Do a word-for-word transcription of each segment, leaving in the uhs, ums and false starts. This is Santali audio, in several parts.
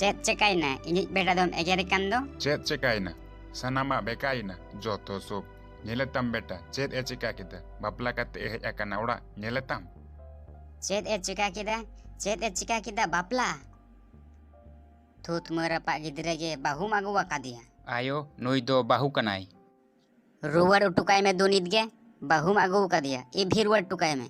ᱪᱮᱫ ᱪᱮᱠᱟᱭᱮᱱᱟ? ᱤᱧᱤᱡ ᱵᱮᱴᱟ ᱫᱚᱢ ᱮᱜᱮᱨᱮ ᱠᱟᱱ ᱫᱚ᱾ ᱪᱮᱫ ᱪᱮᱠᱟᱭᱮᱱᱟ? ᱥᱟᱱᱟᱢᱟᱜ ᱵᱮᱠᱟᱭᱮᱱᱟ, ᱡᱚᱛᱚ ᱥᱚᱵ᱾ ᱧᱮᱞᱮ ᱛᱟᱢ ᱵᱮᱴᱟ, ᱪᱮᱫ ᱮ ᱪᱮᱠᱟ ᱠᱮᱫᱟ? ᱵᱟᱯᱞᱟ ᱠᱟᱛᱮ ᱮ ᱦᱮᱡ ᱟᱠᱟᱱᱟ ᱚᱲᱟᱜ, ᱧᱮᱞᱮ ᱛᱟᱢ᱾ ᱪᱮᱫ ᱮ ᱪᱮᱠᱟ ᱠᱮᱫᱟ? ᱪᱮᱫ ᱮ ᱪᱮᱠᱟ ᱠᱮᱫᱟ? ᱵᱟᱯᱞᱟ? ᱛᱷᱩᱛ ᱢᱟᱹ ᱨᱟᱯᱟᱜ ᱜᱤᱫᱽᱨᱟᱹ ᱜᱮ, ᱵᱟᱹᱦᱩᱢ ᱟᱹᱜᱩ ᱟᱠᱟᱫᱮᱭᱟ᱾ ᱟᱭᱳ, ᱱᱩᱭ ᱫᱚ ᱵᱟᱹᱦᱩ ᱠᱟᱱᱟᱭ᱾ ᱨᱩᱣᱟᱹᱲ ᱦᱚᱴᱚ ᱠᱟᱭ ᱢᱮ ᱫᱩ ᱱᱤᱛ ᱜᱮ, ᱵᱟᱹᱦᱩᱢ ᱟᱹᱜᱩ ᱟᱠᱟᱫᱮᱭᱟ, ᱤᱵᱷᱤ ᱨᱩᱣᱟᱹᱲ ᱦᱚᱴᱚ ᱠᱟᱭ ᱢᱮ᱾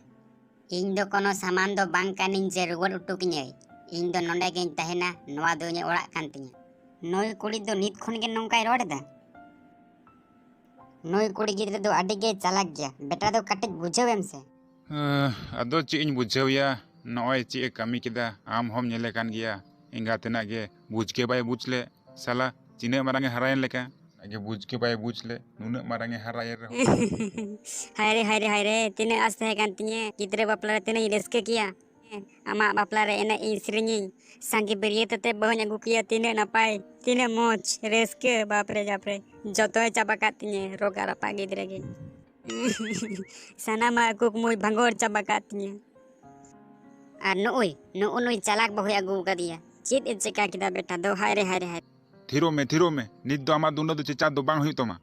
ᱤᱧ ᱫᱚ ᱠᱳᱱᱳ ᱥᱟᱢᱟᱱ ᱫᱚ ᱵᱟᱝ ᱠᱟᱹᱱᱟᱹᱧ ᱡᱮ ᱨᱩᱣᱟᱹᱲ ᱦᱚᱴᱚ ᱠᱤᱧᱟᱭ᱾ ᱤᱧ ᱫᱚ ᱱᱚᱰᱮ ᱜᱤᱧ ᱛᱟᱦᱮᱱᱟ, ᱱᱚᱣᱟ ᱫᱚ ᱤᱧᱟᱹᱜ ᱚᱲᱟᱜ ᱠᱟᱱ ᱛᱤᱧᱟᱹ᱾ ᱱᱩᱭ ᱠᱩᱲᱤ ᱫᱚ ᱱᱤᱛ ᱠᱷᱚᱱ ᱜᱮ ᱱᱚᱝᱠᱟᱭ ᱨᱚᱲ ᱮᱫᱟ? ᱱᱩᱭ ᱠᱩᱲᱤ ᱜᱤᱫᱽᱨᱟᱹ ᱫᱚ ᱟᱹᱰᱤ ᱜᱮ ᱪᱟᱞᱟᱠ ᱜᱮᱭᱟ, ᱵᱮᱴᱟ ᱫᱚ ᱠᱟᱹᱴᱤᱡ ᱵᱩᱡᱷᱟᱹᱣ ᱮᱢ ᱥᱮ᱾ ᱟᱸ, ᱟᱫᱚ ᱪᱮᱫ ᱤᱧ ᱵᱩᱡᱷᱟᱹᱣᱭᱟ? ᱱᱚᱜᱼᱚᱭ ᱪᱮᱫ ᱮ ᱠᱟᱹᱢᱤ ᱠᱮᱫᱟ, ᱟᱢ ᱦᱚᱸᱢ ᱧᱮᱞᱮ ᱠᱟᱱ ᱜᱮᱭᱟ, ᱮᱸᱜᱟᱛᱮᱱᱟᱜ ᱜᱮ ᱵᱩᱡᱽ ᱜᱮ ᱵᱟᱭ ᱵᱩᱡᱽ ᱞᱮᱫ᱾ ᱥᱟᱞᱟ ᱛᱤᱱᱟᱹᱜ ᱢᱟᱨᱟᱝ ᱮ ᱦᱟᱨᱟᱭᱮᱱ ᱞᱮᱠᱟ, ᱟᱡ ᱜᱮ ᱵᱩᱡᱽ ᱜᱮ ᱵᱟᱭ ᱵᱩᱡᱽ ᱞᱮᱫ, ᱱᱩᱱᱟᱹᱜ ᱢᱟᱨᱟᱝ ᱮ ᱦᱟᱨᱟᱭᱮᱱ ᱨᱮᱦᱚᱸ᱾ ᱦᱟᱭ ᱨᱮ, ᱦᱟᱭ ᱨᱮ, ᱦᱟᱭ ᱨᱮ, ᱛᱤᱱᱟᱹᱜ ᱟᱥ ᱛᱟᱦᱮᱸ ᱠᱟᱱ ᱛᱤᱧᱟᱹ, ᱜᱤᱫᱽᱨᱟᱹ ᱵᱟᱯᱞᱟ ᱨᱮ ᱛᱤᱱᱟᱹᱜ ᱤᱧ ᱨᱟᱹᱥᱠᱟᱹ ᱠᱮᱭᱟ᱾ ᱟᱢᱟᱜ ᱵᱟᱯᱞᱟ ᱨᱮ ᱮᱱᱮᱡ ᱤᱧ ᱥᱮᱨᱮᱧᱤᱧ, ᱥᱟᱸᱜᱮ ᱵᱟᱹᱨᱭᱟᱹᱛ ᱟᱛᱮ ᱵᱟᱹᱦᱩᱧ ᱟᱹᱜᱩ ᱠᱮᱭᱟ, ᱛᱤᱱᱟᱹᱜ ᱱᱟᱯᱟᱭ, ᱛᱤᱱᱟᱹᱜ ᱢᱚᱡᱽ, ᱨᱟᱹᱥᱠᱟᱹ, ᱵᱟᱯ ᱨᱮ ᱡᱟᱯ ᱨᱮ, ᱡᱚᱛᱚᱭ ᱪᱟᱵᱟ ᱠᱟᱜ ᱛᱤᱧᱟᱹ, ᱨᱳᱜᱟ ᱨᱟᱯᱟᱜ ᱜᱤᱫᱽᱨᱟᱹ ᱜᱮ᱾ ᱥᱟᱱᱟᱢᱟᱜ ᱠᱩᱠᱢᱩᱭ ᱵᱷᱟᱸᱜᱚᱲ ᱪᱟᱵᱟ ᱠᱟᱜ ᱛᱤᱧᱟᱹ᱾ ᱟᱨ ᱱᱩᱜᱼᱩᱭ, ᱱᱩᱜᱼᱩ ᱱᱩᱭ ᱪᱟᱞᱟᱠ ᱵᱟᱹᱦᱩᱭ ᱟᱹᱜᱩ ᱟᱠᱟᱫᱮᱭᱟ᱾ ᱪᱮᱫ ᱮ ᱪᱮᱠᱟ ᱠᱮᱫᱟ ᱵᱮᱴᱟ ᱫᱚ? ᱦᱟᱭ ᱨᱮ, ᱦᱟᱭ ᱨᱮ, ᱦᱟᱭ ᱨᱮ᱾ ᱛᱷᱤᱨᱚᱜ ᱢᱮ, ᱛᱷᱤᱨᱚᱜ ᱢᱮ᱾ ᱱᱤᱛ ᱫᱚ ᱟᱢᱟᱜ ᱫᱩᱱᱟᱹ ᱫᱚ ᱪᱮᱪᱟᱜ ᱫᱚ ᱵᱟᱝ ᱦᱩᱭᱩᱜ ᱛᱟᱢᱟ᱾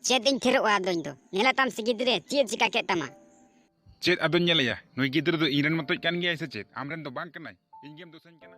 ᱪᱮᱫ ᱤᱧ ᱛᱷᱤᱨᱚᱜᱼᱟ ᱟᱫᱚ ᱤᱧ ᱫᱚ? ᱧᱮᱞᱮ ᱛᱟᱢ ᱥᱮ ᱜᱤᱫᱽᱨᱟᱹ, ᱪᱮᱫ ᱮ ᱪᱮᱠᱟ ᱠᱮᱫ ᱛᱟᱢᱟ? ᱪᱮᱫ ᱟᱫᱚᱧ ᱧᱮᱞᱮᱭᱟ? ᱱᱩᱭ ᱜᱤᱫᱽᱨᱟᱹ ᱫᱚ ᱤᱧ ᱨᱮᱱ ᱢᱚᱛᱚᱡ ᱠᱟᱱ ᱜᱮᱭᱟᱭ ᱥᱮ ᱪᱮᱫ? ᱟᱢ ᱨᱮᱱ ᱫᱚ ᱵᱟᱝ ᱠᱟᱱᱟᱭ? ᱤᱧ ᱜᱮᱢ ᱫᱳᱥᱟᱹᱧ ᱠᱟᱱᱟ?